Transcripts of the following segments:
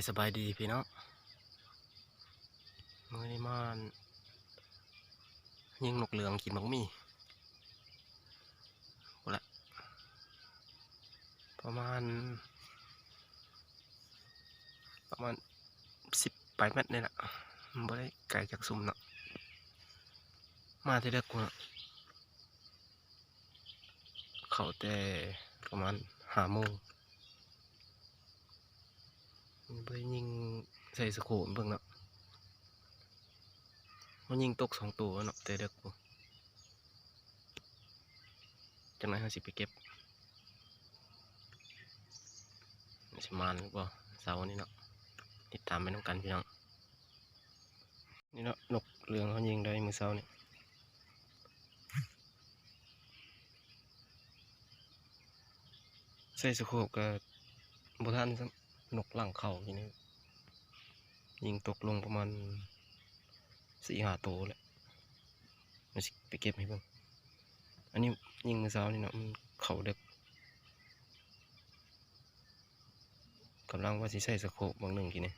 ສະບາຍດີພີ່ນ້ອງ, ມື້ນີ້ມາຍິງນົກເຫຼືອງກິນໝາກໝີ່ ພຸ້ນລະ ປະມານ ປະມານສິບປາຍແມັດນີ້ລະ, ບໍ່ໄດ້ໄກຈາກຊຸມເນາະ. ມາແຕ່ເດິກພຸ້ນເນາະ, ເຂົ້າແຕ່ປະມານຫ້າໂມງ. ບໍ່ໄດ້ຍິງໃສ່ສະໂຄບເບິ່ງເນາະ, ເຮົາຍິງຕົກສອງໂຕເນາະ ແຕ່ເດິກພຸ້ນ. ຈັກໜ້ອຍເຮົາຊິໄປເກັບ ມັນຊິມານຫຼືບໍ່ເຊົ້ານີ້ເນາະ, ຕິດຕາມໄປນຳກັນພີ່ນ້ອງ. ນີ້ເນາະ ນົກເຫຼືອງເຮົາຍິງໄດ້ມື້ເຊົ້ານີ້. ໃສ່ສະໂຄບກໍບໍ່ທັນຊ້ຳ, ນົກຫຼັ່ງເຂົ້າຢູ່ນີ້, ຍິງຕົກລົງປະມານສີ່ຫ້າໂຕແຫຼະ. ມາຊິໄປເກັບໃຫ້ເບິ່ງ. ອັນນີ້ຍິງມື້ເຊົ້ານີ້ເນາະ, ມັນເຂົ້າເດິກ. ກຳລັງວ່າຊິໃສ່ສະໂຄບບາງໜຶ່ງກີ້ນີ້,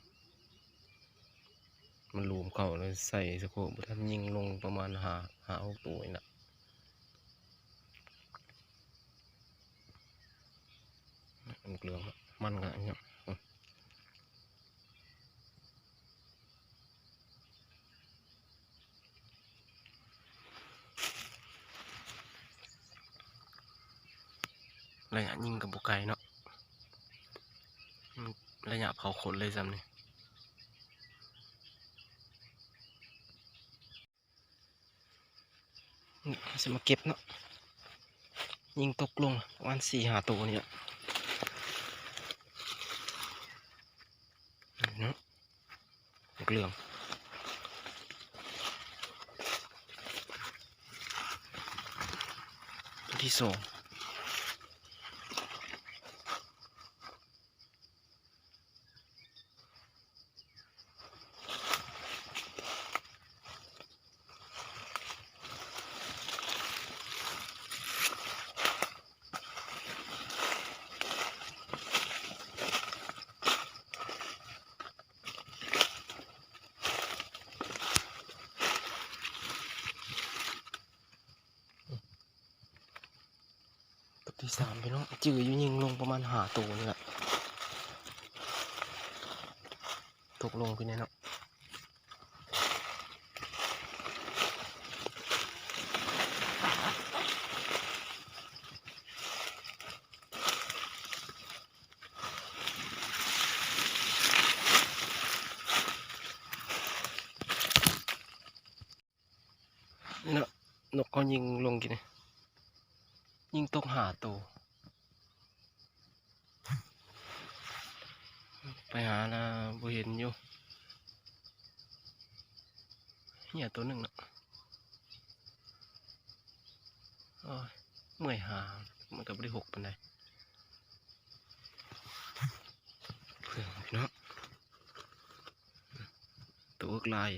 ມັນລູມເຂົ້າແລ້ວໃສ່ສະໂຄບບໍ່ທັນ, ຍິງລົງປະມານຫ້າ ຫ້າຫົກໂຕນີ້ລະ. ເຫຼືອງມັນກໍ ໄລຍະຍິງກໍບໍ່ໄກເນາະ, ໄລຍະເຜົາຂົນເລີຍຊ້ຳນີ້. ເຮົາຊິມາເກັບເນາະ, ຍິງຕົກລົງປະມານສີ່ຫ້າໂຕນີ້ແຫຼະເນາະ. ເຫຼືອງ ໂຕທີສອງ. ຕົວທີສາມ ພີ່ນ້ອງ, ຈື່ຢູ່ຍິງລົງປະມານຫ້າໂຕນີ້ແຫຼະ, ຕົກລົງພີ້ແນ່ເນາະ. ນີ້ເນາະ, ນົກເຮົາຍິງລົງກີ້ນີ້, ຍິງຕົກຫ້າໂຕ. ໄປຫາລະບໍ່ເຫັນຢູ່, ເຫຍໂຕໜຶ່ງເນາະ. ໂອ້ຍ ເມື່ອຍຫາ, ມັນກໍບໍ່ໄດ້ຫົກປານໃດ. ເພື່ອນພີ່ນ້ອງ, ໂຕເອິກຫຼາຍ,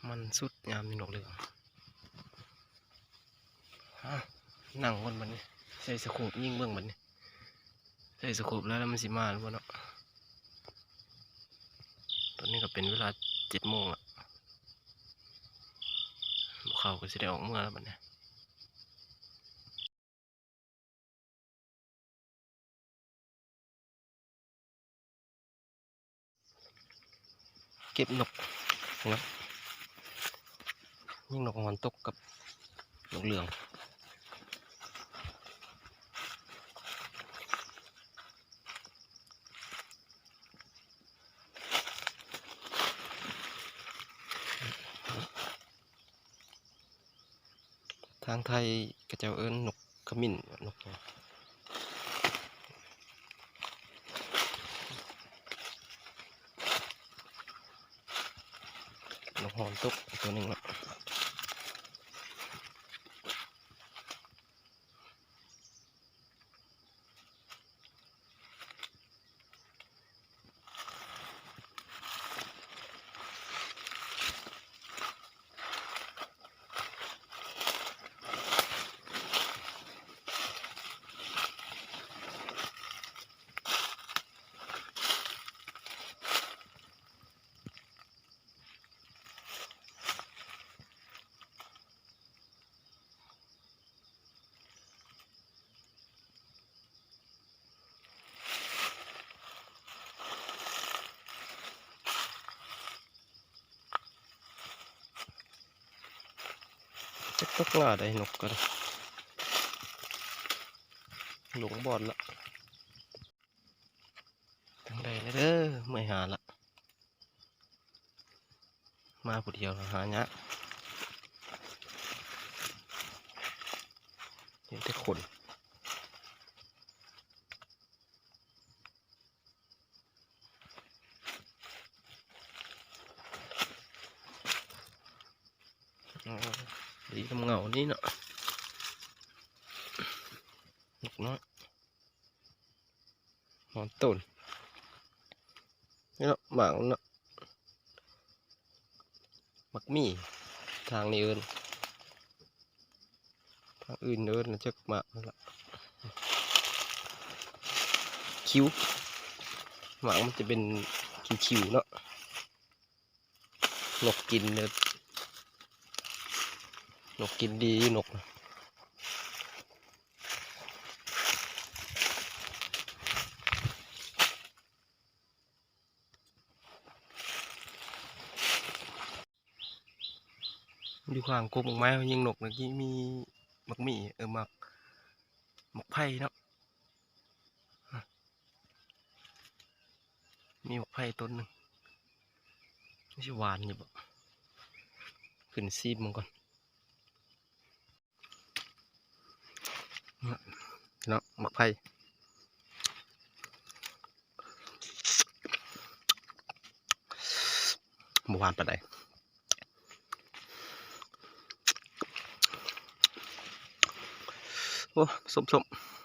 ມັນສຸດຍາມມີນົກເຫຼືອງ. ເອົາ ນັ່ງກ່ອນບັດນີ້, ໃສ່ສະໂຄບຍິງເບິ່ງບັດນີ້, ໃສ່ສະໂຄບແລ້ວ ແລ້ວມັນຊິມາຫຼືບໍ່ເນາະ. ຕອນນີ້ກໍເປັນເວລາເຈັດໂມງລະ, ພວກເຂົາກໍຊິໄດ້ອອກເມືອແລ້ວບັດນີ້. ເກັບນົກເນາະ, ຍິງນົກຫອນຕົກກັບນົກເຫຼືອງ. ທາງໄທເຂົາເຈົ້າເອີ້ນນົກຂະມິ້ນ, ນົກ ນົກຫອນຕົກຕົວໜຶ່ງເນາະ. ເ ຕົກງ່າຍໄດ໋ ນົກກໍໄດ້ ລົງບ່ອນລະ. ທາງໃດລະເດີ ເມື່ອຍຫາລະ ມາຜູ້ດຽວຫາຍາກ ເຫັນແຕ່ຄົນ. ດີນຳເຫງົານີ້ເນາະ ນົກນ້ອຍ ນອນໂຕນ ນີ້ເນາະ ໝາກມັນເນາະ ໝາກໝີ່ ທາງນີ້ເອີ້ນ ທາງອື່ນເອີ້ນຈັກໝາກນັ້ນລະ ຄິວ ໝາກມັນຈະເປັນຄິວໆເນາະ. ນົກກິນເດີ ນົກກິນດີຢູ່ ນົກນະ. ຢູ່ຂ້າງກົກໝາກໄມ້ຍິງນົກນະ ມີໝາກໝີ່ ເອີ ໝາກ ໝາກໄຜ່ເນາະ. ມີໝາກໄຜ່ຕົ້ນໜຶ່ງ ມັນຊິຫວານຢູ່ບໍ່? ຂຶ້ນຊີມເບິ່ງກ່ອນ. ເນາະ ໝາກໄຜ່ ບໍ່ຫວານປານໃດ. ໂອ້ ສົ້ມໆ.